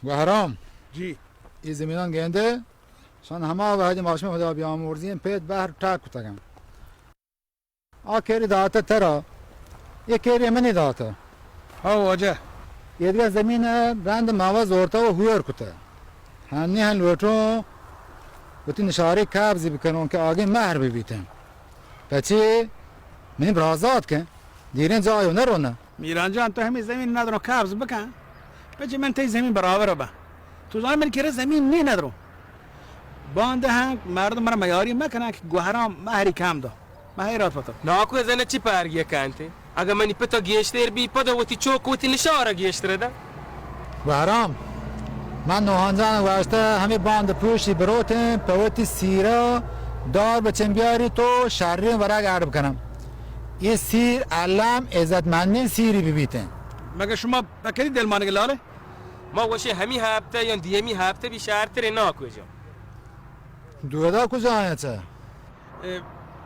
گوهرام. جی. اے زمینان گندے، شان ہما وہدی ماشما خدا بیامرزی ایں، پید بہر ٹاک کتگن. آ کری داتا ترا، اے کری منی داتا. ہو واجہ. اے دگہ زمین رند ماوا زورتا و ہویر کتا. ہنی ہن لوٹوں وتی نشاری قبض بکنوں کہ آگے مہر ببیتیں. پچی منی برازات کن، دیریں جایو نرونا. میران جان، تو ہمے زمین ندرو قبض بکن. پچی من تئی زمین برابر با. تو زان من کرے زمین نی ندرو. باند ہن مردم مرا میاری مکنن کہ گوہرام مہری کم دا. من حیرات بوتم. ناکو زن چی پرگی کنتے؟ اگه منی پتا گیشتر بی، پدا وتی چوک وتی نشارا گیشتر دا. گوهرام، من نوحان جان گوشته ہمے باند پوشی بروتیں، پہ وتی سیرا دار بچن بیاری تو شریں ورگ اڈ بکنم. اے سیر الم عزت مندیں سیری ببیتیں. مگہ شما پہ کدی دلمانگ لاله؟ ما وشی ہمی ہفته یا دیمی ہفته بی شرتر ناکو جان. دودا کجا آیا چه؟ اے،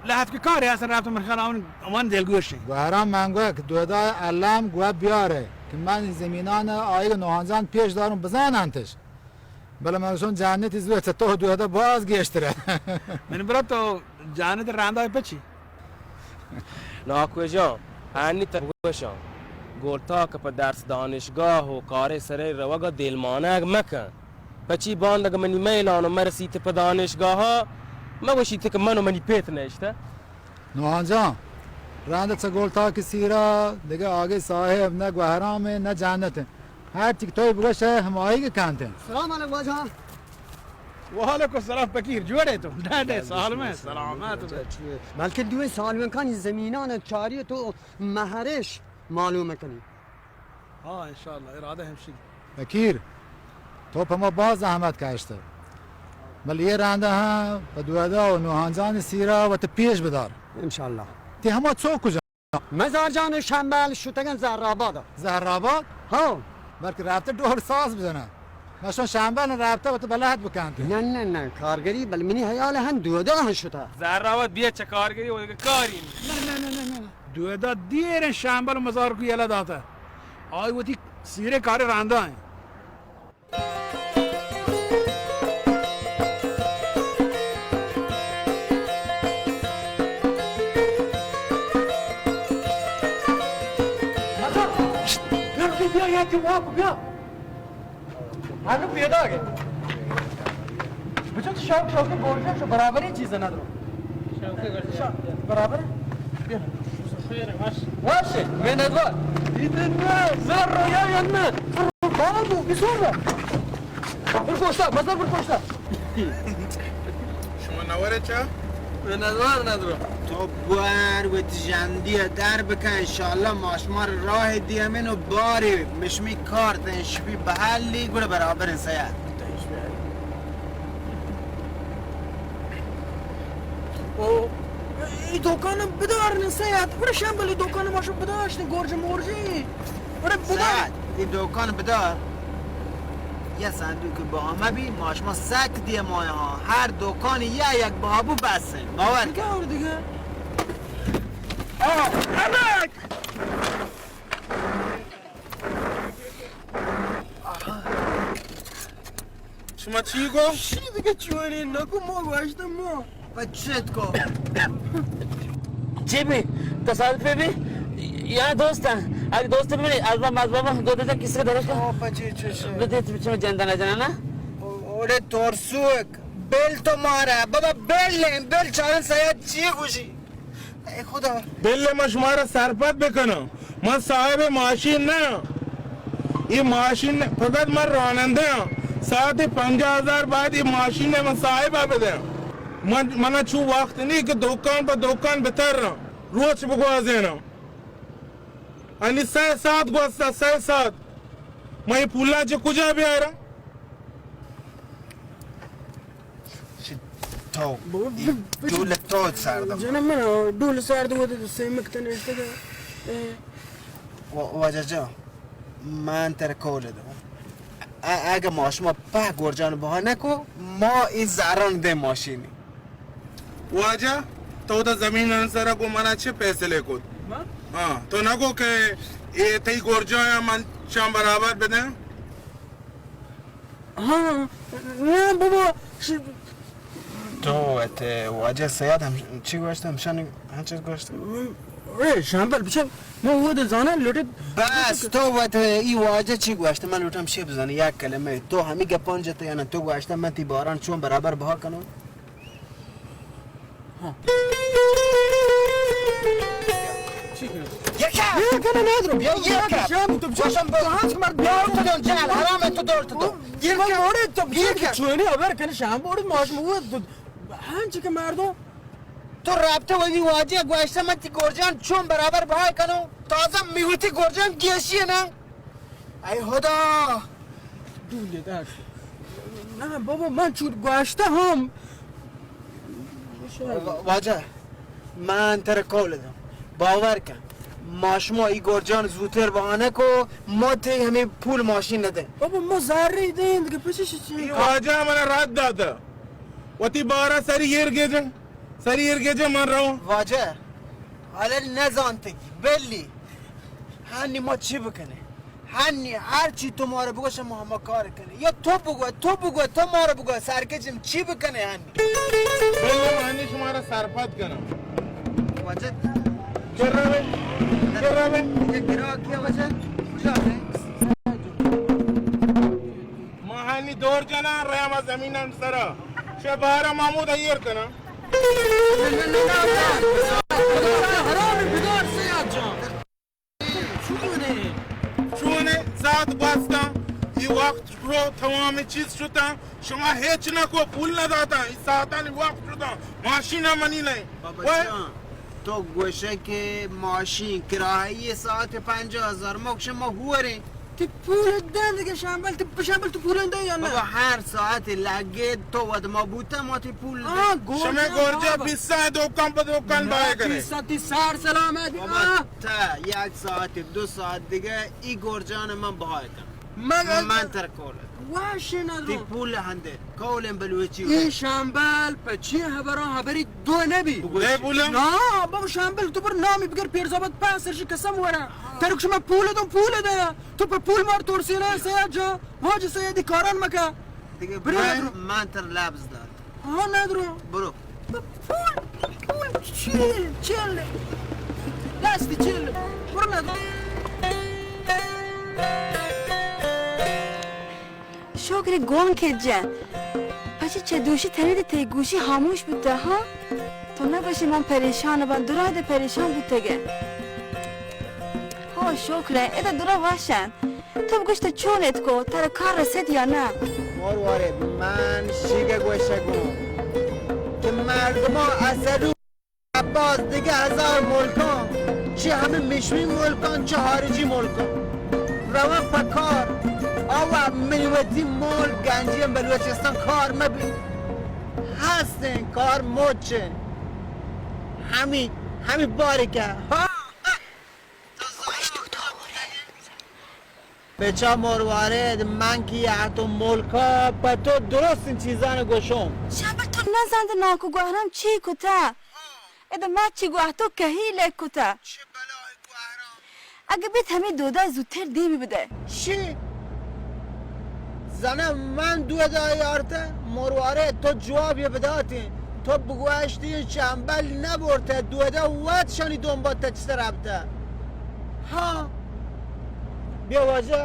لحظ که کاری هست رفت من خیال اون، اون دلگوشی. گوهرام من گوه که دودا الم گوه بیاره که من زمینان آیگ نوحان جان پیش دارم بزاننتش. بله من گوشم جنتی زوه چه تو دودا باز گیشتره. من برا تو جنت رندای پچی؟ ناکو جان، ہنی تر گوشاں، گلتاک پہ درس دانشگاہ و کارے سرے روگا دلمانگ مکن. پچی باند اگہ منی میلان و مرسیت پہ دانشگاہا، مگوشیت کہ من و منی پت نشتہ. نوحان جان، رند چہ گلتاک سیرا دگہ آگے صاحب نہ گوہرام نہ جنت. ہر چی کہ تو بگوش ہمائی کہ کنت. سلام علیکم واجہ. وعلیکم السلام فقیر، جوڑے تو؟ ڈاڈے سالم ہے، سلامت. بلکہ دوئیں سالمکانی زمینان چاری تو مہرش معلوم کنی. ہاں، انشاءاللہ، ارادہ ہمشی. فقیر، تو پہ ما باز زحمت کشت. بلے یہ رنده ہم پہ دودا و نوحان جان سیرا وت پیش بدار. انشاءاللہ. تی ہما چوک کجا؟ مزار جان و شمبل شتگن زهرآباد. زهرآباد؟ ہاں. بلکہ رابطہ ڈول ساز بزنن. مشان شمبل رابطہ وت بلد بکنت. نه، نه، نه، کارگری، بل منی حیال ہن دودا ہن شتا. زهرآباد بیا چه کارگری و دیگه کاری نی. نه، نه، نه، نه، نه. دودا دیر شمبل مزار کو یلا داتا. آئی وتی سیرے کارے رندا ہیں. بیا، بیا، بیا، بیا. ہنو پیداگ ئے. بچو تو شوق، شوق گورجم شو برابری چیز ندرو. شوق گورجم. برابر. بیا. خیر، وش. وش، منتوار. ایدن نه، زر رو یا یا نه. بابا، بسور رو. برکوشتا، بزر برکوشتا. شما نوره چا؟ منتوار ندرو. تو بوار وتی جندی در بکن، انشاءاللہ ما شما را راه دیمین و باری مشمی کار تن شپی بحالی گڑا برابر سیاد. او، ای دکان بدار نه سیاد، بڑا شمبلی دکان ما شو بداشت گورج مورجی. بڑا بدار. سیاد، ای دکان بدار. یه صندوق با همه بی، ما شما سک دیه مایه ها. هر دکانی یه یک بابو بسه. باور کن. دیگه. آه، امک! شما چی گو؟ چی دیگه چونی نکو ما گوشتم ما. پچت کو. چی بی؟ تصادفی بی؟ یا دوست؟ اگه دوست بی، از من، از بابا گوده کسی که درش کن. آه، پچی چشه؟ بده تو چه جنده نجنه نه؟ اوڑے ترسوک. بل تو مارا. بابا بل، بل چارن سیاد چی گوشی؟ اے خدا. بل من شما را سرپد بکنم. من صاحب ماشین نه. این ماشین فقط من راننده ام. ساعت پنجاه هزار باید این ماشین من صاحب بدم. من، من چو وقت نی که دکان به دکان بترم. روچ بگوازینم. انی سه ساعت گوسته، سه ساعت. من این پولا چه کجا بیارم؟ چی تو؟ بابا، ای بچ-، ڈول تو سردم. جنم من ڈول سرد بوده، تو سیمک تنشته که. اه. و-، واجه جان، من تر کول دم. ا-، اگه ما شما په گرجان بها نکو، ما این زران ده ماشینی. واجه، تو دا زمین سر گو منا چه فیصله کت؟ من؟ ہاں، تو نگو کہ اے تئی گرجاں من چم برابر بدن؟ ہاں، نہ بابا، ش- تو ات واجہ سید ہم چی گوشت؟ ہمشانی ہنچ گوشت؟ اے شامبل بچار، ما وہ دے زاناں لوٹت۔ بس تو وت ای واجہ چی گوشت؟ من لوٹم شی بزانی یک کلمہ۔ تو ہمی گپان جتے یا نہ؟ تو گوشت من تی باران چون برابر بہا کنوں؟ ہاں۔ چی کنم؟ یہ کیا؟ یہ کنم ندرو۔ یہ، یہ کیا؟ شام تو بچار۔ تو ہنچ مرد۔ دور تو دو، جال حرام ہے، تو دور تو دو۔ یہ کیا؟ تو یہ کیا؟ چونی خبر کن شام بوڑ ماش مو۔ ہنچ کہ مردم تو رابطہ وی واجہ گوشتہ من تی گرجان چون برابر بہا کنوں؟ تازہ میوتی گرجان گیشی نا؟ اے خدا! دولے دار۔ نہ بابا، من چون گوشتہ ہم۔ وا-، واجہ، من ترا قول دم۔ باور کن۔ ما شما ای گرجان زوتر بہانہ کو، ما تی ہمیں پول ماشین ندیں۔ بابا، ما زاری دیں، دگہ پچش چی؟ ای واجہ منا رد داتا۔ وتی بارا سری ایر گیجن۔ سری ایر گیجن من رو۔ واجہ، حالا نزانتگی، بلی۔ ہنی ما چی بکنیں؟ ہنی ہر چی تو مارا بگوش، ما ہما کار کنیں۔ یا تو بگو، تو بگو، تو مارا بگو، سرکچم چی بکنیں ہنی؟ بلی، ہنی شمارا سرپد کنم۔ واجہ۔ کرا بے، کرا بے۔ یہ گرا کیا واجہ؟ کجا بے؟ ما ہنی دور جناں، رحم زمینان سرا۔ شہ بارا محمود ایر کناں۔ حرام بدار سیاد جان۔ چونے؟ چونے؟ ساعت گوستاں، ای وقت رو تمام چیز شتاں، شما ہچ نہ کو، پول نہ داتاں، ای ساعتانی وقت شتاں، ماشین منی نہیں۔ بابا جان، تو گوشے کہ ماشین کرایہ ساعت پنجاہ ہزار، ما گوشے ما ہوریں۔ تی پول دن دگہ شامبل، تی شامبل تو پول دے یا نہ؟ بابا ہر ساعت لگے تو ود ما بوتا ما تی پول دے۔ ہاں، گورجا شمے گورجا بابا۔ بیسا دکان پہ دکان بائے کرے۔ بیسا تی سار سلامت۔ بابا تا یک ساعت دو ساعت دگہ ای گورجان من بہا کن۔ من تر کول۔ واش نہ تی رو۔ پول ہندے۔ قولیں بلوچی۔ اے شامبل پہ چی ہبراں ہبری دو نبی؟ دے پولا؟ نا، بابا شامبل تو پر نامی بگر پیرزابت پہ سرشی قسم ورا۔ ترک شما پول دو پول دے۔ تو پہ پول مار ترسی نہ سیاد جان۔ واجہ سیدی کاران مکا۔ دیگہ برو من، ندرو۔ من تر لبز دات۔ ہاں ندرو۔ برو۔ پول، پول چیل، چیل۔ دستی چیل۔ برو ندرو۔ شکر گون کہ جن۔ پچی چہ دوشی تنید تئی گوشی خاموش بوتہ، ہاں؟ تو نہ گوشی من پریشان باں، درا دے پریشان بوتگے۔ ہو شکر ہے، ادا درا واشن۔ تو بگوش تو چون اتکو، ترا کار رسید یا نہ؟ مروارید، من شیگہ گوشگوں کہ مردماں اصلو باز دگہ ہزار ملکاں، چہ ہمے مشمی ملکاں، چہ خارجی ملکاں روان پہ کار۔ آوا منی وتی ملک گنجیں بلوچستان کار مبی۔ ہستیں کار مچیں۔ ہمی، ہمی باری کہ۔ ہاں۔ بچا مروارید، من کہ اتوں ملکا پہ تو درستیں چیزان گوشوں۔ شابر تو نزانت ناکو گوہرام چی کتہ؟ ادا مرچی گوہ تو کہی لک کتہ؟ اگہ بیت ہمے دودا زوتر دیمی بدئے۔ شی؟ زاناں من دودا یارتہ؟ مروارید تو جواب یے بداتیں۔ تو بگوشتی شمبل نبرتہ، دودا وت شانی دنبال تچ سر ربتہ۔ ہاں۔ بیا واجہ۔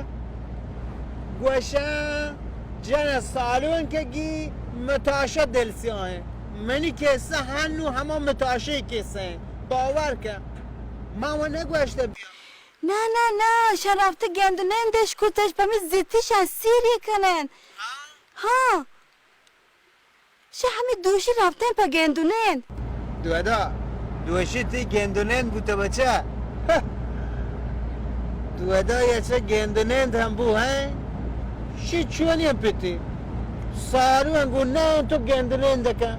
گوشاں جن سالونکگی متاشا دل سیاہیں۔ منی کسہ ہنو ہما متاشے کسہ ہیں۔ باور کن۔ من و نگوشتہ بیا۔ نہ، نہ، نہ، شہ ربتہ گند و نندش کتش، پمی زیتی شہ سیری کنن۔ ہاں۔ شہ ہمے دوشی ربتن پہ گند و نند۔ دودا، دوشی تی گند و نند بوتہ بچہ۔ دودا یا چہ گند و نند ہم بو ہیں۔ شی چونی ہم پتی۔ سالو انگو نہ تو گند و نند کن۔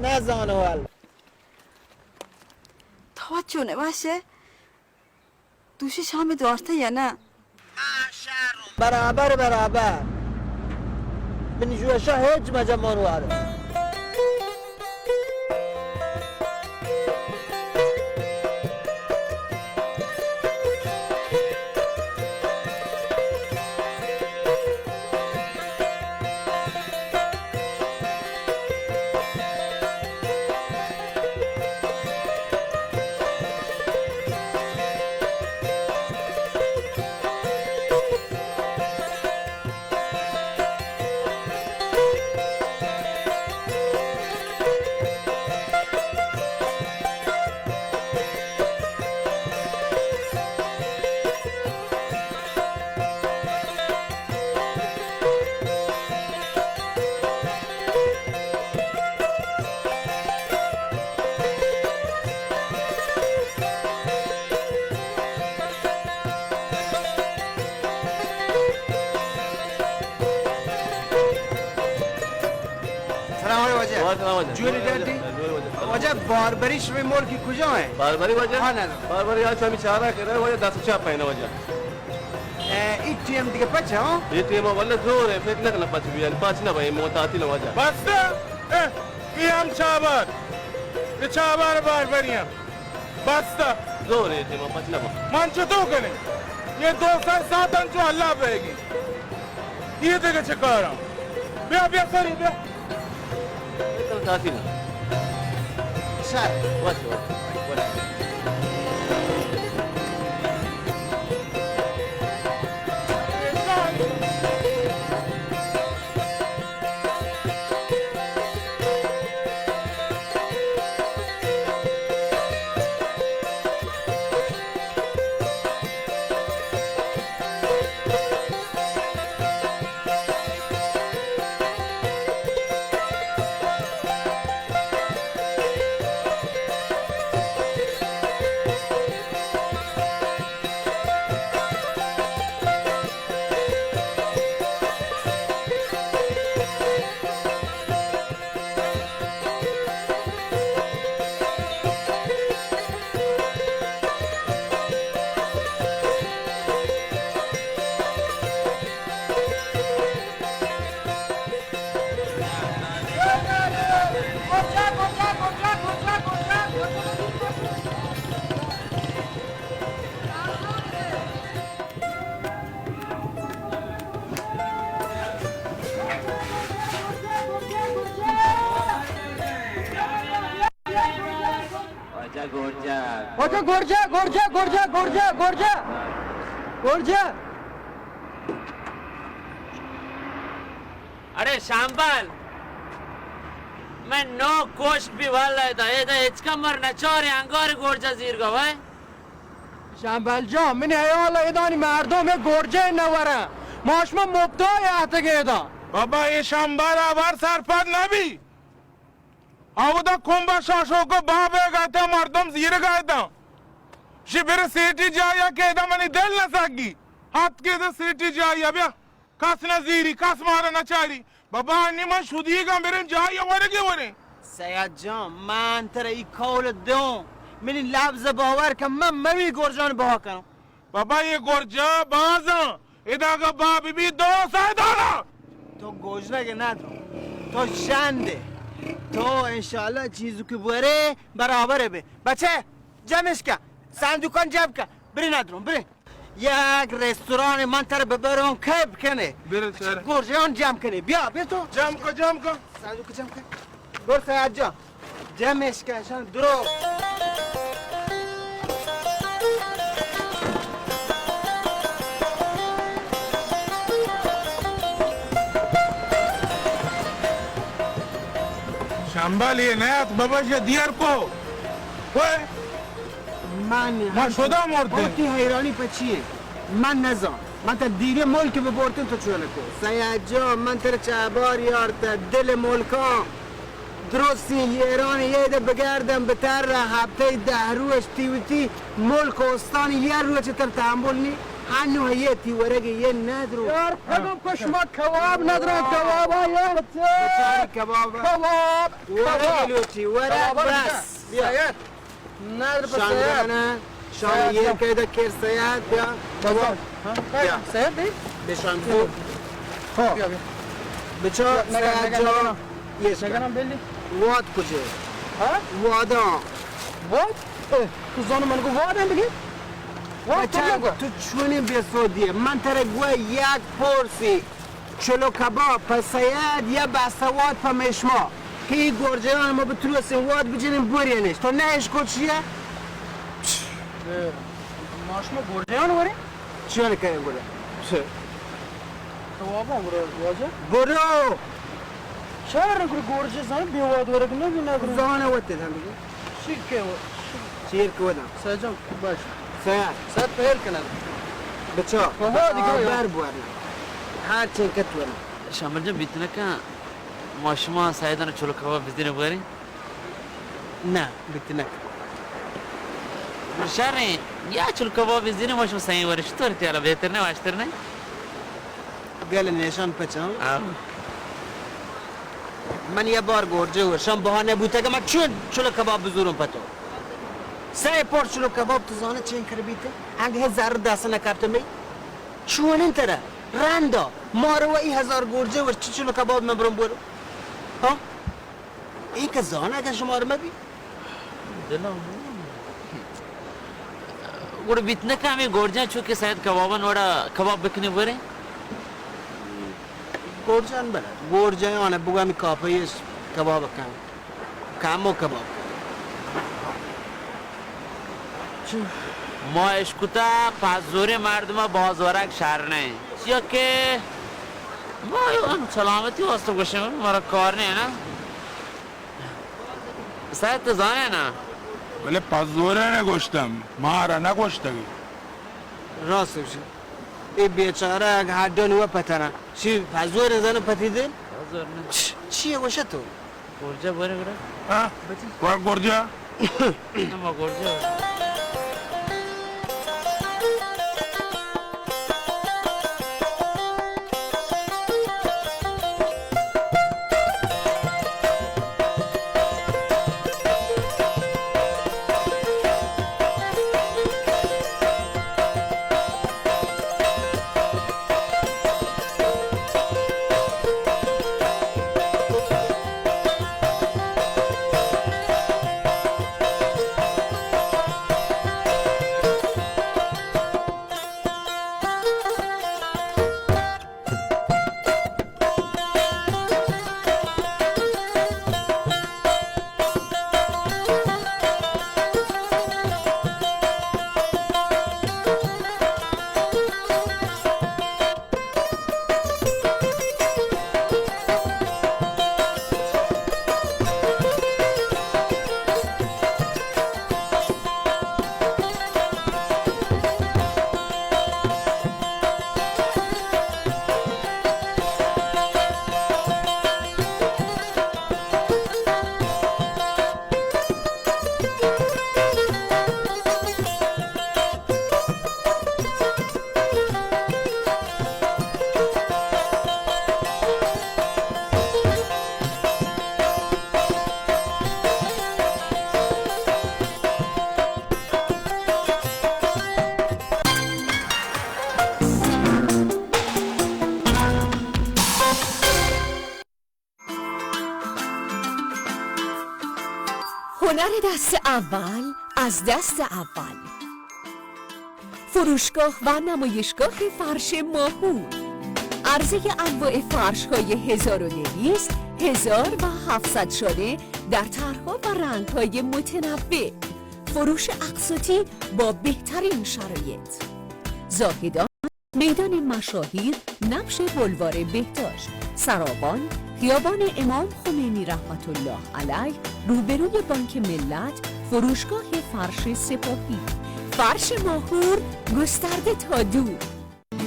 نہ زانو حال۔ تو چونے واشے؟ دوشی شام دوارتہ یا نہ؟ برابر، برابر۔ من جوشا ہچ مجہ مروارے۔ جوڑ ئے ڈیڈی؟ جوڑ ئے واجہ۔ واجہ، باربری شمئے ملک کجا ایں؟ باربری واجہ؟ ہاں، نہ۔ باربری آ چمی چارا کرے واجہ، دست چپ ایں واجہ۔ اے، ای ٹیم دگہ پچ ایں، ہاں؟ ای ٹیم واللہ زور ایں، فکر نہ کن پچ بی، یعنی پچ نہ بی، موت آتی نہ واجہ۔ بس، اے، ای ہم چابار، ای چابار باربری ایں۔ بس۔ زور ایں، ای ٹیم پچ نہ بی۔ من چطور کنیں؟ یہ دو سال ساتن چو اللہ بہگی۔ یہ دگہ چہ کاراں؟ بیا، بیا سری، بیا۔ تحصیل۔ سر۔ وش، وش، وش۔ واجہ گورجا۔ واجہ گورجا، گورجا، گورجا، گورجا، گورجا۔ گورجا۔ اڑے شامبل، من نو کوشک بی واللہ ادا، ادا ہچ کمر نچارے انگار گورجا زیرگا وے۔ شامبل جان، منی حیال ءَ ادانی مردم اے گورجے نہ وراں۔ ما شما مبتلا اتکگیں ادا۔ بابا، اے شامبل ءَ ہبر سرپد نہ بی۔ اودا کمبا شاشوک ءُ بابے گاتا مردم زیرگا اتاں۔ شی بر سیٹی جایا کہ ادا منی دل نہ سگی۔ ہات کہ ادا سیٹی جایا بیا۔ کس نہ زیری، کس مارا نہ چاری۔ بابا، انی من شدیگاں، بریں جاہی ءَ ورگے وریں۔ سید جان، من ترا ای قول دوں، منی لبز باور کن، من ممی گرجان بہا کنوں۔ بابا، یہ گرجا بازاں، ادا اگا باب بی دو سیدانا۔ تو گوجنگ نہ درو، تو شندے، تو انشاءاللہ چیزو کہ بورے برابر بے۔ بچے، جمش کا، صندوقان جمع کا، برے نہ درو، برے۔ یک رستوران من ترا ببروں، کیف کنے۔ برے سر۔ گرجان جمع کنے۔ بیا، بیا تو۔ جمع کن، جمع کن۔ صندوق جمع کن۔ برو سید جان۔ جمعش کن، شان درو۔ شمبل یہ نیات بابا، یہ دیار کو۔ کوئے؟ من ما شدا مردیں۔ وتی حیرانی پہ چی ایں؟ من نزان۔ من تا دیریں ملک ببرتیں تو چونکو۔ سید جان، من ترا چہ بار یارتہ دل ملکاں۔ درستیں ایران یہ دے بگردم بتر ہفتہ دہ روچ تی وتی ملک و استان یہ روچ تر تحمل نی۔ ہنو یہ تی ورگی یہ ندرو۔ یار، کدوم کو شما کباب ندرو، کباب آیا۔ بچاری کباب۔ کباب۔ ورگ کباب۔ لوٹی، ورگ کباب بس۔ بیا۔ سید۔ ندر پہ شان سید۔ بزانا، شان سید یہ جان۔ کہ ادا کر سید، بیا۔ بزان۔ ہاں؟ بیا۔ سید دی؟ بشان کو۔ ہاں۔ بیا، بیا۔ بچا نگا، سید نگا، جان۔ نگا۔ یہ نگا نام بلی۔ واد کجے؟ ہاں؟ وادا۔ واد؟ اے، تو زانو من کو واد ہیں بگی؟ واد بچا، تو نگو۔ تو چونی بے سودی ہے۔ من ترے گوہ یک پورسی۔ چلو کباب پہ سید یا بستہ واد پہ مشما۔ کہ ای گرجیان ما بتروسیں واد بجنیں بورینش۔ تو نہ اشکو چیه؟ اے، ما شما گرجیان وریں؟ چیان کنیں گڑا؟ چه؟ کبابان گڑا واجہ؟ برو! شهر گڑا گرجی زن بی واد ورگ نبی نگڑا۔ زانه وقت هم بگی۔ شیر که و-، شیر۔ شیر که ودم۔ سید جان، باش۔ سید۔ سید پهر کنه۔ بچا۔ بابا دیگه آه، یا۔ بر بوارنا۔ هر چین که تو ورنا۔ شامل جان بیت نکن، ما شما سیدان چلو کباب بزدین بوارین؟ نه، بیت نکن۔ شرین، یا چلو کباب بزدین ما شما سیدان ورین، چطور تیالا بهتر نه، واشتر نه؟ گل نشان پچان۔ آه۔ من یه بار گورجه ورشم بهانه بوته که من چون چلو کباب بزورم پتو. سه پار چلو کباب تو زانه چین کر بیته؟ انگه هزار دست نکپته می. چونین تره رندا مارو ای هزار گورجه ور چی چلو کباب من برم بورو؟ ها؟ ای که زانه اگه شما رو مبی؟ دلم گوڑ بیت نہ کہ ہمے گورجاں چو کہ سید کباباں وڑا کباب بکنے برے؟ گورجاں بلے، گورجاں آنے بگو ہمے کاپے اش کباب کن، کمو کباب کن. ما اشکتا پزورے مردم باز ورگ شر نہ. چیا کہ ما ہم سلامتی واسطہ گوشیں، مارا کار نہ نا. سید تو زانے نا؟ بلے پزورے نہ گوشتم، مارا نہ گوشتگی. راست گوشی. اے بیچارہ اگہ ہڈن و پتنا. چی پزور زن پتی دل؟ پزور نہ. چ-، چی گوشت تو؟ گورجا بورے گڑا. ہاں؟ بچی. کوا گورجا؟ ہما گورجا. هنر دست اول از دست اول. فروشگاه و نمایشگاه فرش ماهور. عرضهٔ انواع فرش‌های هزار و دویست، هزار و هفتصد شانه در طرح‌ها و رنگ‌های متنوع. فروش اقساطی با بهترین شرایط. زاهدان، میدان مشاهیر، نبش بلوار بهداشت، سرابان، خیابان امام خمینی رحمت الله علیه، روبروی بانک ملت، فروشگاه فرش سپاهی. فرش ماهور، گسترده تا دور.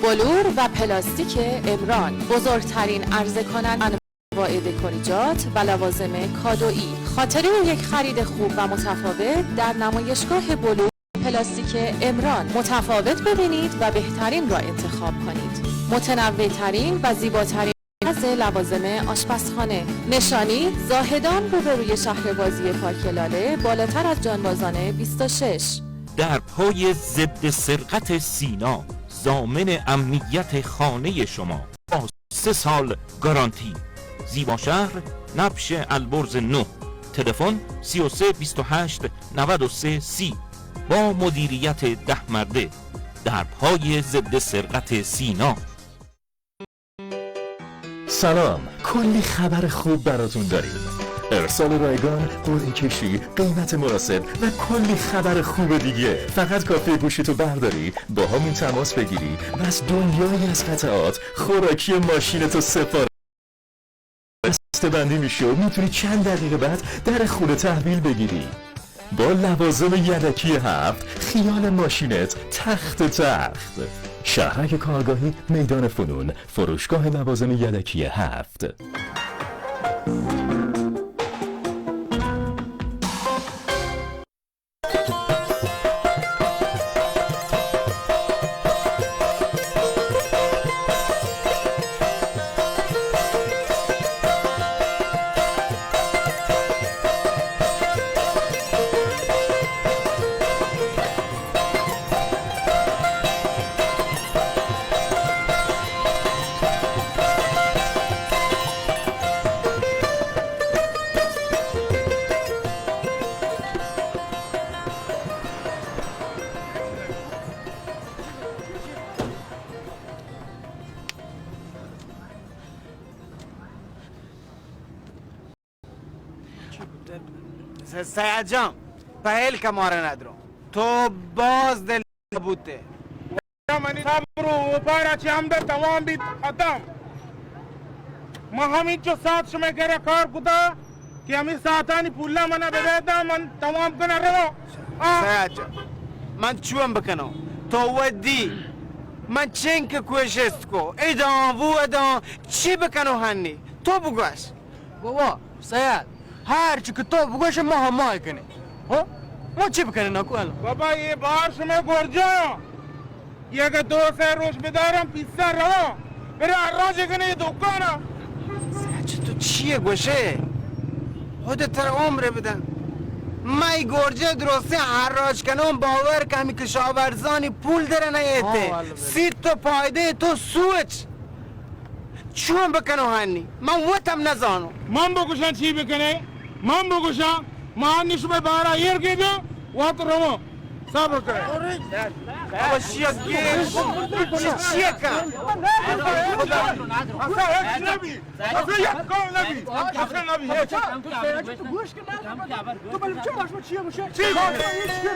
بلور و پلاستیک امران، بزرگترین عرضه کننده انواع دکوریجات و لوازم کادویی. خاطرهٔ یک خرید خوب و متفاوت در نمایشگاه بلور پلاستیک امران. متفاوت ببینید و بهترین را انتخاب کنید. متنوع ترین و زیباترین از لوازم آشپزخانه. نشانی: زاهدان، روبروی شهر بازی پارک لاله، بالاتر از جانبازان بیست و شش. در پای ضد سرقت سینا، ضامن امنیت خانهٔ شما با سه سال گارانتی. زیباشهر، نبش البرز نه، تلفن سی و سه بیست و هشت نود و سه سی، با مدیریت ده مرده. در پای ضد سرقت سینا. سلام، کلی خبر خوب براتون داریم. ارسال رایگان، قرعه کشی، قیمت مناسب و کلی خبر خوب دیگه. فقط کافیه گوشیتو برداری، با همون تماس بگیری، بس دنیایی از قطعات، خوراکی ماشینتو سفارش، بسته‌بندی می‌شه و می‌تونی چند دقیقه بعد در خونه تحویل بگیری. با لوازم یدکی هفت، خیال ماشینت تخت تخت. شهرک کارگاهی، میدان فنون، فروشگاه لوازم یدکی هفت. سیاد جان، پہل کمارا ندرو، تو باز دل بوتے۔ منی صبر و اوپارا چہ ہمدا تمام بیت، ختم۔ من ہمینچو ساعت شمئے کرا کار کتا کہ ہمے ساعتانی پولا منا بدے داں، من تمام کناں رواں۔ آ۔ سیاد جان، من چون بکناں؟ تو ودی، من چنکہ کوشست کو، اداں، وو اداں، چی بکناں ہنی؟ تو بگوش۔ بابا، سیاد، ہر چی کہ تو بگوش، ما ہما کنیں۔ ہو؟ ما چی بکنیں ناکو الان؟ بابا، اے بار شمئے گرجاں۔ اگہ دو سئے روچ بداراں، پیسا رواں۔ برے ہر روچ کنے اے دکانا۔ سیاد جان، تو چی گوشے؟ خدا ترا عمر بدن۔ ما اے گرجے درستیں ہر روچ کنوں، باور کہ ہمے کشاورزانی پول در نیتے۔ ہاں، واللہ۔ سیت تو پائدے تو سوچ۔ چون بکنوں ہنی؟ من وتم نزانوں۔ من بگوشاں چی بکنے؟ من بگوشاں، من ہنی شمئے بارا ایر گیجاں، وت رواں۔ صبر کن۔ بابا، شیا گیر۔ چی، چی کن؟ اصلا ہچ نبی۔ اصلا یک کار نبی۔ اصلا نبی، ہچ۔ تو بلے چه ماشما چیه می‌شه؟ چی؟ هیچ کار نبی۔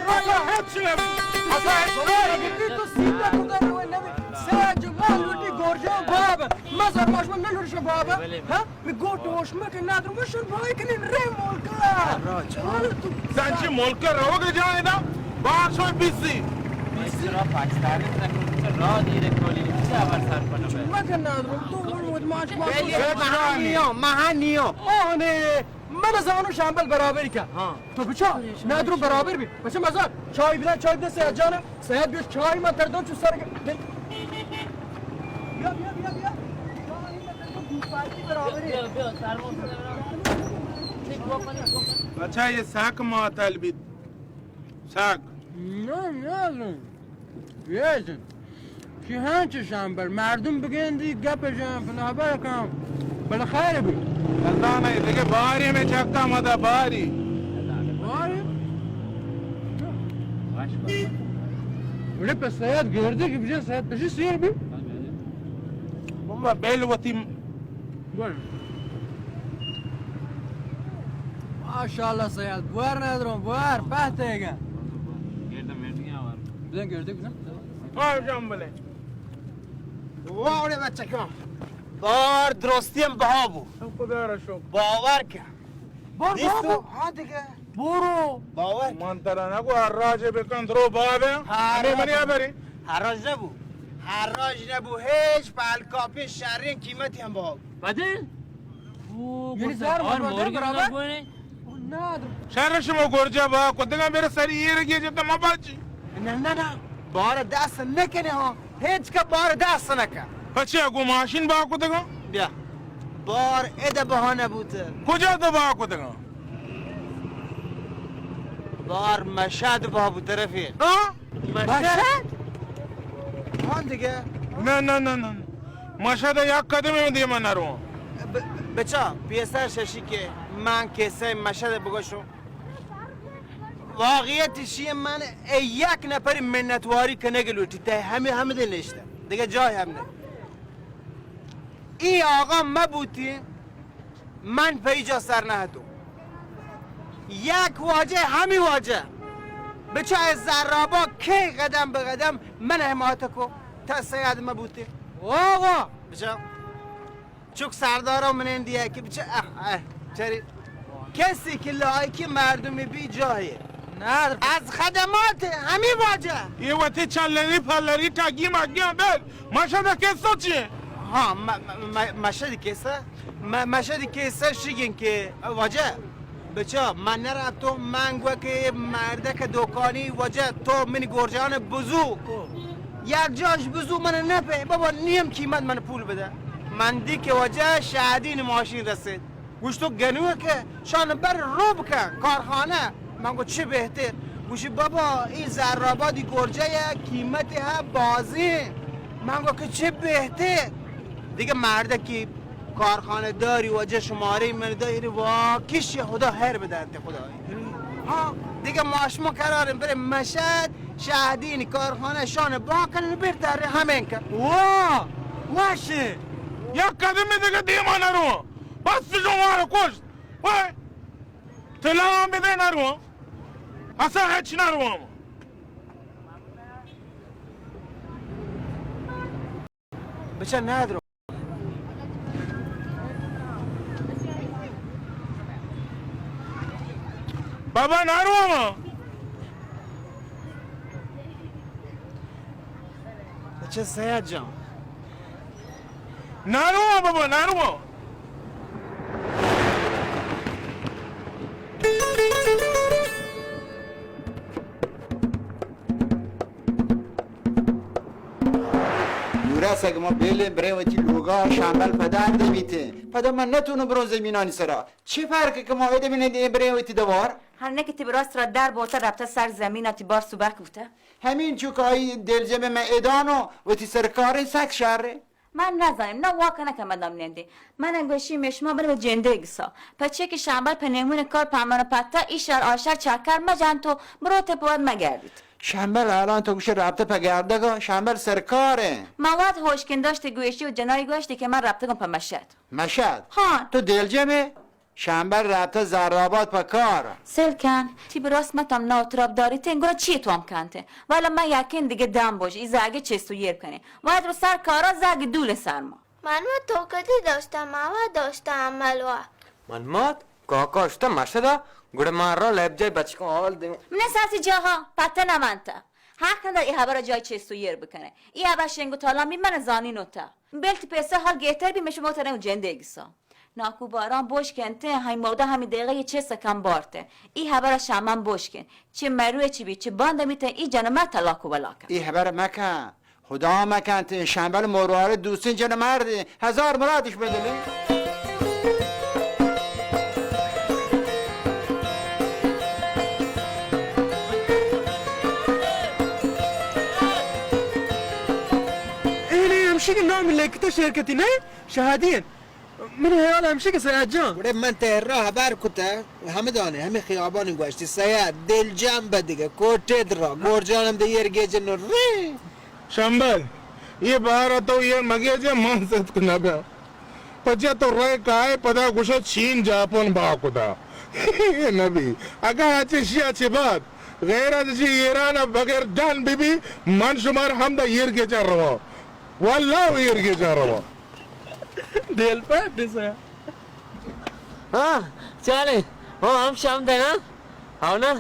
اصلا هیچ کار نبی۔ تو سیده تو در روی نبی۔ سیاد جان، ما لوٹی گرجا باب۔ مزار ماشما نلوٹی شو باب۔ ها؟ می گوٹ ہوش مکن، نادر مشن بھائی کنین رے ملکا۔ زنچی ملکا روگ جائے دا، بار شوی بیسی۔ بیسی را پاکستانی تک را دیر کولی چه خبر سر کنه؟ مکن نادر، تو ول ود ماش ما۔ مہانیو، مہانیو۔ آنے، من زانو شامبل برابر کن۔ ہاں۔ تو بچا، نادر برابر بی۔ بچا مزار، چای بدن، چای بدن سیاد جانم۔ سید بیش چای من تر دو چو سر گ-، بیا، بیا، بیا، بیا۔ چای من تر دو دو پارتی برابر ہے۔ بیا، بیا، سر مو سر۔ بچا، یہ ساک معطل بیت۔ ساک۔ نه، نه، نه۔ یہ چی ہنچ شامبل، مردم بگندی گپ جان، پدا خبر کن۔ بلے خیر بی۔ نزانہ، دگہ باری میں چکا مدا باری۔ باری؟ بڑے پہ سید گردے کہ بجے سید پشی سیر بی۔ بابا، بیل وتی۔ گل۔ ماشاءاللہ سید، بوار ندروں، بوار، پہتے گا۔ گردے میٹنگ آوار۔ بزن گردے بزن۔ آ جام بلے۔ واہ، بڑے بچکاں۔ بار درستی ہم بہا بو۔ خدا را شکر۔ باور کن۔ بار دیستو؟ بہا بو؟ ہاں دیگہ۔ برو۔ باور کن۔ من ترا نگو ہر راجے بکن درو بابے۔ ہاں، ہمیں منی ہبری۔ ہر راج نبو۔ ہر راج نبو۔ ہیچ پال کاپی شرین قیمتی ہم بہا بو۔ بدل؟ یعنی زر اور مرگی برابر؟ نہ، شر شما گرجا با کتگاں، میرے سری ایر گیجتا ما باچی۔ نہ، نہ، نہ، بار دست نہ کنے ہاں، ہیچ کا بار دست نہ کن۔ پچے گو ماشین با کتگاں؟ بیا، بار ادا بہانہ بوت۔ کجا تو با کتگاں؟ بار مشہد با بوت رفیق۔ ہاں؟ مشہد؟ ہاں دیگہ۔ نہ، نہ، نہ، نہ۔ مشہد یک قدم دیما نرو۔ ب-، بچا، پیسر ششی کہ من کسہ مشہد بگوشوں۔ واقعیت شی من یک نفر منتواری کنگ لوٹی، تے ہمیں ہم دے نشتہ۔ دیگہ جای ہم نے۔ ای آقا مبوتی۔ من پہ ای جا سر نہ اتوں۔ یک واجہ، ہمی واجہ۔ بچا اے زرابا کئے قدم بہ قدم من حمایت کو، تا سید مبوتے۔ واہ واہ۔ بچا۔ چک سردارا منین دیا کہ بچا، اہ، اہ، چری۔ کسی کہ لائکی مردمی بی جاہی۔ نہ۔ از خدمات ہمی واجہ۔ یہ وتی چلری پلری ٹگی مگی ہم بل۔ مشہد کسہ چی؟ ہاں، م-، م-، م-، مشہد کسہ؟ م-، مشہد کسہ شگین کہ واجہ، بچا، من نرفتوں، من گو کہ مردک دکانی واجہ، تو منی گرجان بزو۔ یک جاش بزو من نپے، بابا نیم قیمت من پول بدہ۔ من دی کہ واجہ شادی ماشین رسید۔ گوشتو گنوکے شان بر رو بکن کارخانہ۔ من گو چه بہتر؟ گوشی بابا ای زرآبادی گرجہ یا قیمت ها بازی۔ من گو کہ چه بہتر؟ دیگه مردکی کارخانه داری واجہ شماره من داری وا کش خدا خیر بدنت خدا۔ ها دیگه ما شما قراریم بریم مشهد شهدین کارخانه شان با کنن بر در همین کن۔ واه واشه۔ یک قدم دیگه دیما نرو۔ بس شما رو کشت۔ وای۔ طلا هم بده نروان. اصلاً هیچ نروان. بچه ندرو. بابا نروان. بچه سید جان. نروان بابا، نروان. نورس، اگه ما بیلیں بریں وتی لوگا، شمبل پدر دمیتیں. پدا من نتونم برون زمینانی سرا. چه فرقی که ما ایده بینه بریں وتی دوار؟ هر نه که تی براس را در بوته رفته سر زمین، تی بار سبک بوته. همین چو که آئی دلجم من ادانو وتی سرکاریں سک شره. من نزانم، نه واکنه که مدام نندی. من گوشی می شما بره به جنده گسا. پچه که شمبل په نیمون کار په امانه پتا، ای شر آشر چکر مجن تو، برو ته پواد مگردید. شمبل الان تو گوشه رابطه په گردگا، شمبل سرکاره. مواد هوشکن داشت گوشی و جنای گوشتی که من رابطه گم په مشهد. مشهد؟ ها. تو دلجمه؟ شمبل رابطه زرآباد په کار. سلکن، تی براس متم ناوتراب داری تین گرا چی توام کنته؟ والا من یکین دیگه دم باش، ای زاگه چست و یر کنه. واد رو سر کارا زاگه دول سرما. من ما تو کدی داشتم، ما داشتم عمل وا. من مات کاکا شته مشدا، گڑا من را لب جای بچکان حال دیم. من ساسی جاها پته نمانتا. حق ندار ای حبر جای چست و یر بکنه. ای حبر شنگ و تالان بی من زانی نوتا. بلت پیسه حال گهتر بی مشه موتره و جنده گسا. ناکو باران بوش کنته، های مودا همی دقیقه یه چست کم بارته. ای حبر شامن بوش کن. چه مروه چی بی، چه باند میته، ای جنمه طلاق و ولا کن. ای حبر مکن. خدا مکنت، شمبل مروارید دوستین جن مردی، هزار مرادش بدلی. اینی همشی که نام لکته شرکتی نه؟ شهادین. من حیال همشی که سید جان. گڑا من تهران خبر کته، همه دانه، همه خیابانی گوشتی، سید، دل جمع به دیگه، کوٹه درا، گورجانم ده یر گیجه نو ری. شمبل، یہ بہر تو یہ مگے جے من ست کو نہ بیا. پچا تو رے کائے پدا گوشے چین جاپان با کدا. یہ نبی. اگا اچے شیا چے بعد غیر از چی ایران بغیر جان بی بی من شمار ہم دا یر گیجا روا. واللہ یر گیجا روا. دل پر دسا. ہاں، چالے. ہو ہم شام دے نا. ہاو نا؟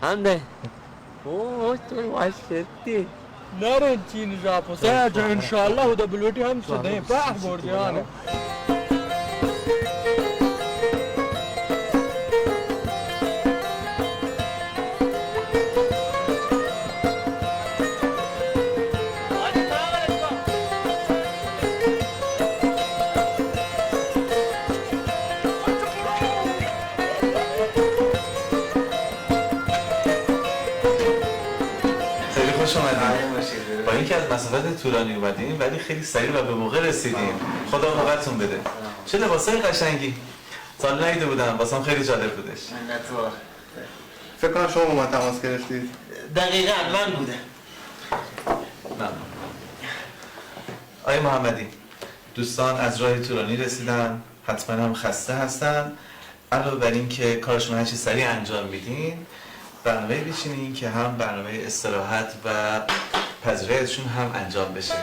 ہم دے. او، تو واش کرتی. نارن چین ژاپو. سیا جان، انشاءاللہ، خدا بلوٹی ہم سے دیں. پاہ گور جان. خیلی خوش آمدین. با اینکه از مسافت طولانی اومدین، ولی خیلی سریع و به موقع رسیدین. خدا موقعتون بده. چه لباسای قشنگی. تا حالا ندیده بودم، واسم خیلی جالب بودش. منتوار. فکر کنم شما با من تماس گرفتید. دقیقاً من بودم. ممنون. آقای محمدی، دوستان از راه طولانی رسیدن، حتماً هم خسته هستن. علاوه بر این که کارشون هرچی سریع انجام میدین، برنامه‌ای بچینین که هم برنامهٔ استراحت و پذیراییشون هم انجام بشه.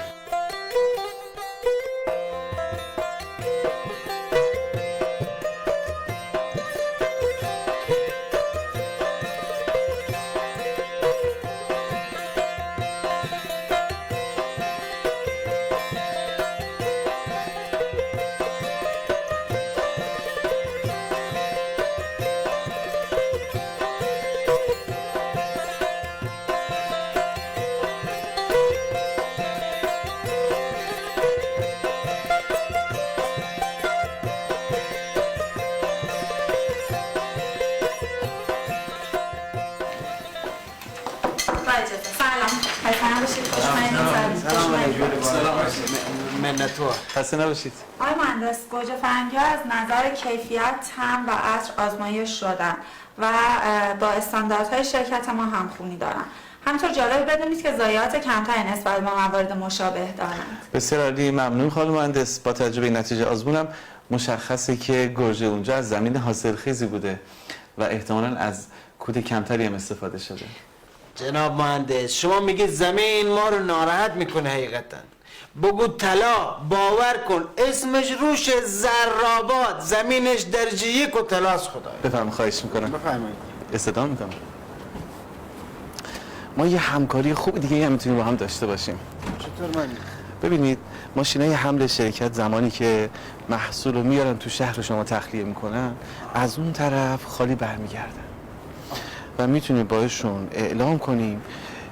با اجازه. سلام. خسته نباشید. خوش آمدید. سلام. خوش آمدید. سلام. منتوار. خسته نباشید. آقای مهندس، گوجه فرنگی‌ها از نظر کیفیت، طعم و عطر آزمایش شدن و، اه، با استانداردهای شرکت ما همخوانی دارن. همینطور جالب بدونید که ضایعات کمتری نسبت به موارد مشابه دارند. بسیار عالی، ممنون خانم مهندس. با توجه به این نتیجه آزمونم مشخصه که گوجه اونجا از زمین حاصلخیزی بوده و احتمالاً از کود کمتری هم استفاده شده. جناب مهندس، شما میگید زمین ما رو ناراحت می‌کنه. حقیقتاً بگو طلا، باور کن اسمش روش زرآباد، زمینش درجه یک و طلاست. خدایا. بفرمایید، خواهش می‌کنم. بفرمایید. استدعا می‌کنم. ما یه همکاری خوب دیگه هم می‌تونیم با هم داشته باشیم. چطور من؟ ببینید، ماشینای حمل شرکت زمانی که محصول رو میارن تو شهر شما تخلیه می‌کنن، از اون طرف خالی برمیگردن و می‌تونیم باهاشون اعلام کنیم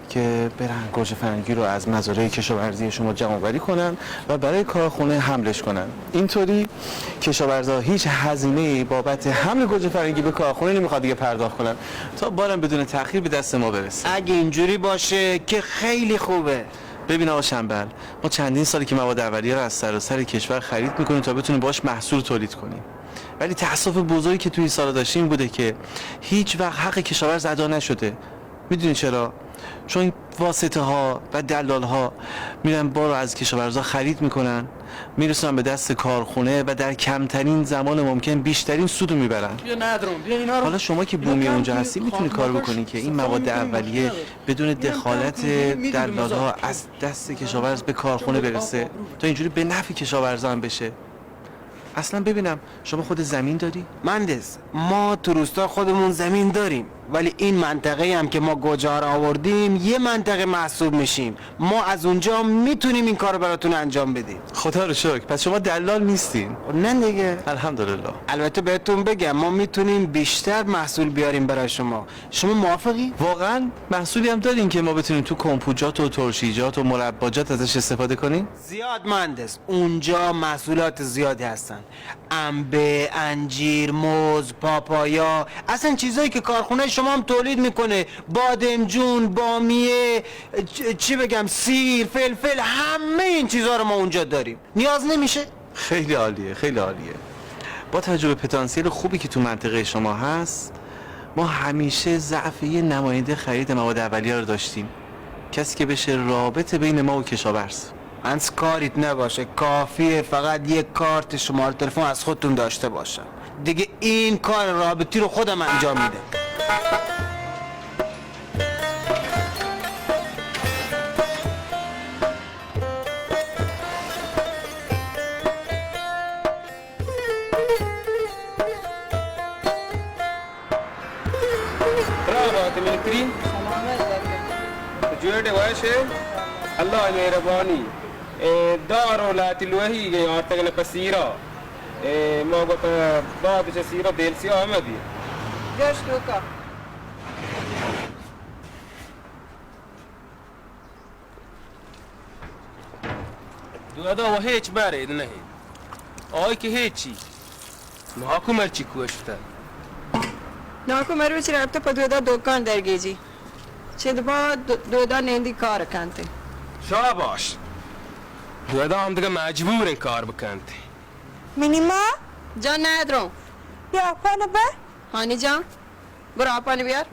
که برن گوجه فرنگی رو از مزارع کشاورزی شما جمع آوری کنن و برای کارخونه حملش کنن. اینطوری کشاورزا هیچ هزینه‌ای بابت حمل گوجه فرنگی به کارخونه نمیخواد دیگه پرداخت کنن تا بارم بدون تأخیر به دست ما برسه. اگه اینجوری باشه که خیلی خوبه. ببین آقا شنبل، ما چندین سالی که مواد اولیه رو از سراسر کشور خرید می‌کنیم تا بتونیم باش محصول تولید کنیم، ولی تأسف بزرگی که توی این سالا داشتیم این بوده که هیچ وقت حق کشاورز ادا نشده. می‌دونی چرا؟ چون واسطه ها و دلال ها میرن بار رو از کشاورزا خرید می‌کنن، می‌رسونن به دست کارخونه و در کمترین زمان ممکن بیشترین سود رو می‌برن. بیا ندرم، بیا اینا رو. حالا شما که بومی اونجا هستی می‌تونی کار بکنی که این مواد اولیه بدون دخالت دلال ها از دست کشاورز به کارخونه برسه تا اینجوری به نفع کشاورزا هم بشه. اصلاً ببینم، شما خود زمین داری؟ مهندس، ما تو روستا خودمون زمین داریم، ولی این منطقه هم که ما گوجه ها رو آوردیم یه منطقه محسوب میشیم. ما از اونجا می‌تونیم این کار رو براتون انجام بدیم. خدا رو شکر، پس شما دلال نیستین؟ نه دیگه. الحمدلله. البته بهتون بگم، ما می‌تونیم بیشتر محصول بیاریم برای شما. شما موافقی؟ واقعاً محصولی هم دارین که ما بتونیم تو کمپوت‌جات و ترشیجات و مرباجات ازش استفاده کنیم؟ زیاد مهندس، اونجا محصولات زیادی هستن. انبه، انجیر، موز، پاپایا، اصلاً چیزایی که کارخونه شما هم تولید می‌کنه، بادمجون، بامیه، چ-، چی بگم، سیر، فلفل، همهٔ این چیزها رو ما اونجا داریم. نیاز نمیشه؟ خیلی عالیه، خیلی عالیه. با توجه به پتانسیل خوبی که تو منطقهٔ شما هست، ما همیشه ضعف یه نماینده خرید مواد اولیه رو داشتیم، کسی که بشه رابط بین ما و کشاورز. انس کاریت نباشه، کافیه فقط یه کارت شماره تلفن از خودتون داشته باشم. دیگه این کار رابطی رو خودم انجام می‌دم. برابر، تو منی تری؟ سلامت بات. جوڑ ئے، وش ئے؟ اللہ ءِ مہربانی. اے دار و لاتلوہی گئے آرتگ نہ پسیرا. اے ما گوت باب چہ سیرا دیل سیاہ ہمے بی. جوش توکا. دودا و ہچ بارے نہ. آئی کہ ہچی. ناکو مرچی کوشتہ. ناکو مروچی رپتہ پہ دودا دکان درگیجی. چد با دو-، دودا نیندی کار کنتے. شاباش. دودا ہم دگہ مجبوریں کار بکنتے. منی ما؟ جان ندروں. بیا آپان بہ. ہانی جان. برو آپان بیار.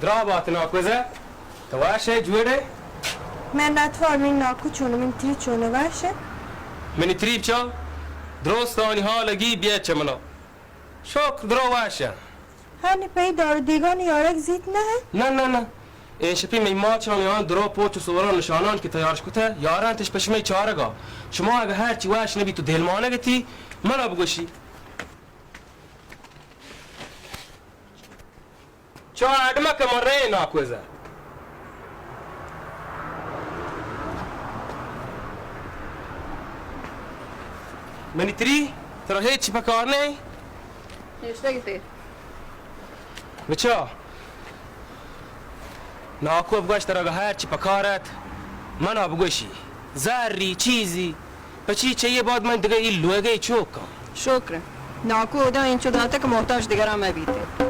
درا بات ناکوزہ، تو وش ئے، جوڑ ئے؟ منت وار، منی ناکو چون، منی تری چون، وش ئے؟ منی تری بچا، درستانی حال گی بیا چہ منا. شکر، درو وش ئے. ہانی پہ دار و دیگانی یارگ زیت نہ؟ نہ، نہ، نہ. اے شپی مئی ماچانی آن درو پوچ و سوران نشانان کہ تیارش کتہ، یارنتش پہ شمئی چارگا. شما اگہ ہرچی وش نبی تو دلمانگ تی، منا بگوشی. چا اڈمک مرے ناکوزہ. منی تری، ترا ہچ پکار نہ؟ نشتگ تے. بچا، ناکو بگوش ترا اگہ ہرچی پکار ات، منا بگوشی. زری، چیزی، پچی چہ یہ بعد من دگہ ای لوگے چوکاں. شکر. ناکو ادا انچو داتہ کہ محتاج دگراں مہ بیت.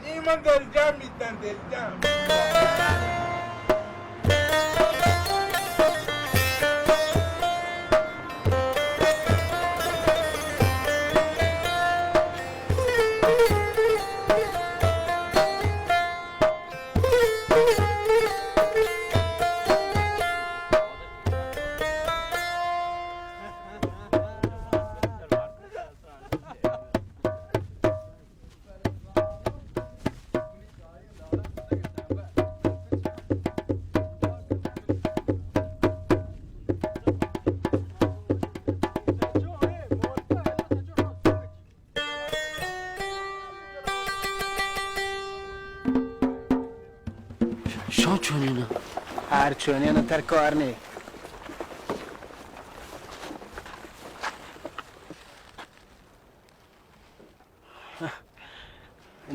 اے من دلجم بیتاں، دلجم۔ شان چونین؟ ہر چونین، تر کار نی۔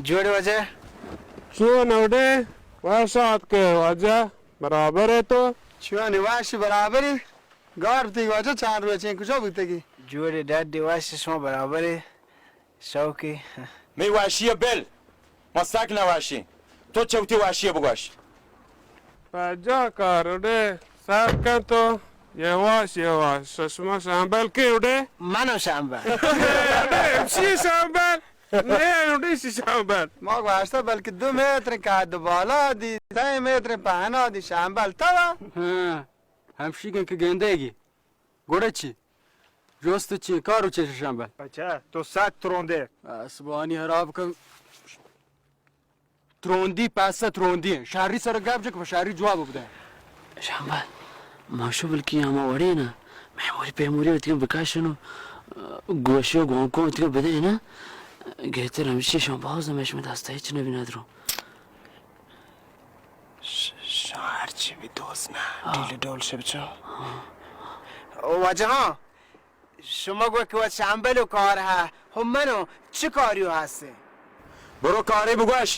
جوڑ ئے واجہ؟ چون ئے وڑے؟ وش آتکے واجہ، برابر ئے تو؟ چون ئے، وش، برابر ئے؟ گار بوتگی واجہ، چند روچ ایں کجا بوتگی؟ جوڑ ئے، ڈڈ ئے، وش، شما برابر ئے؟ شوقی۔ مئی واشی ءَ بل، ما سک نہ واشیں۔ تو چہ وتی واشی ءَ بگوش۔ پجا کار اڑے سر کن تو، یواش یواش۔ شما شامبل کی اڑے؟ منو شامبل۔ اڑے ہمشی شامبل۔ نے اڑے شی شامبل۔ ما گوشتا بلکہ دو متر قد بالا دی، سہ متر پہنا دی شامبل تو۔ ہاں، ہمشی کن کہ گندے گی۔ گڑا چی؟ جست چی؟ کارو چی شامبل؟ اچھا، تو سک تروندے۔ آسمانی حراب کن۔ تروندی پسہ تروندی انت۔ شری سر گپ جک، پہ شری جواب بدے۔ شامبل، ما شو بلکی ہما وڑے نا۔ میموری پیموری وتیگا بکاشنو۔ گوشی و گوانکو وتیگا بدے نا۔ گہتر ہمشی شما باز ہمیش میں دستا ہچ نبی ندرو۔ ش-، شما ہرچی بی دوست نہ، ہاں۔ ڈیل ڈول شے بچو۔ ہاں۔ او واجہ ہاں، شما گو کہ وت شامبل و کار ہا، ہو منو چی کاریو ہستے؟ برو کارے بگوش،